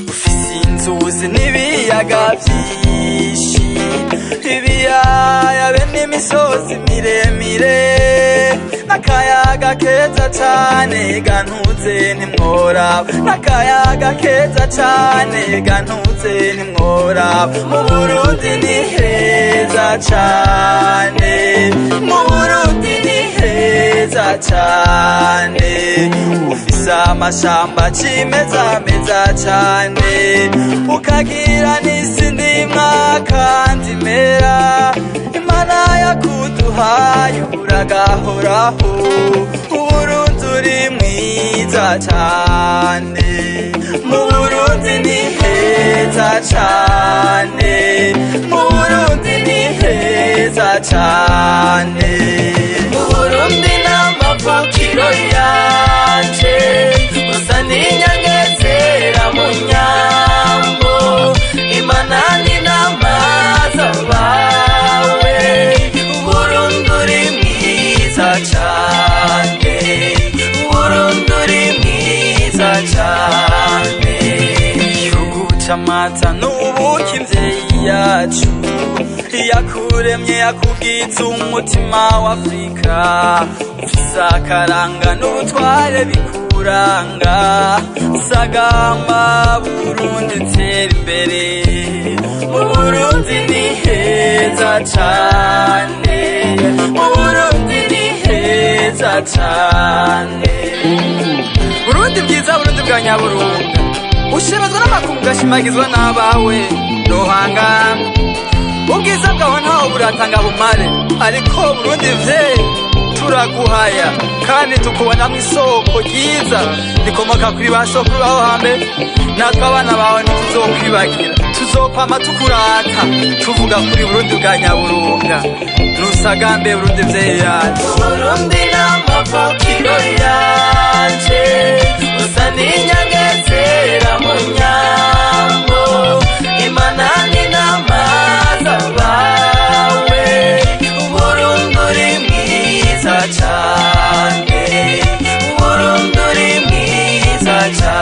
Ufise inzuzi n'ibiyaga vyinshi, ibiyaya be n'imisozi miremire, n'akayaga keza cane gantuze ntimworaba, n'akayaga keza cane gantuze ntimworaba. Mu Burundi ni heza cane, mu Burundi ni heza cane. Ufise amashamba cimeza meza cane, ukagira n'isi ndimwa kandi imera. Imana yakuduhaye uragahoraho. Uburundi uri mwiza cane, mu Burundi ni heza cane, mu Burundi ni heza cane. Mu Burundi n'amavukiro yanje, usa n'inyangezera mu nyambo. Imana ni n'amaza bawe. Uburundi uri mwiza cane, Uburundi uri mwiza cane. Igihugu c'amata n'ubuki, imvyeyi yacu yakuremye yakubwiza umutima w'Afrika. Ufise akaranga n'ubutware bikuranga. Sagamba Burundi, tera imbere. Mu Burundi ni heza cane, mu Burundi ni heza cane. Burundi bwiza, Burundi bwa nyaburunga, ushemezwa n'amakungu, ugashimagizwa n'abawe. Nohanga ubwiza bwawe ntaho buratanga bumare. Ariko Burundi vye turaguhaya kandi tukubonamwo isoko ryiza rikomoka kuri ba sokuru baho hambere. Natwe abana bawe ntituzokwibagira, tuzokwama tukurata tuvuga kuri Burundi bwa nyaburunga. Nusagambe Burundi vye yacu. Burundi n'amavukiro yanje, usa n'inyangezera mu nyambo. Imana ni n'amaza bawe. Uburundi uri mwiza cane, Uburundi uri mwiza cane.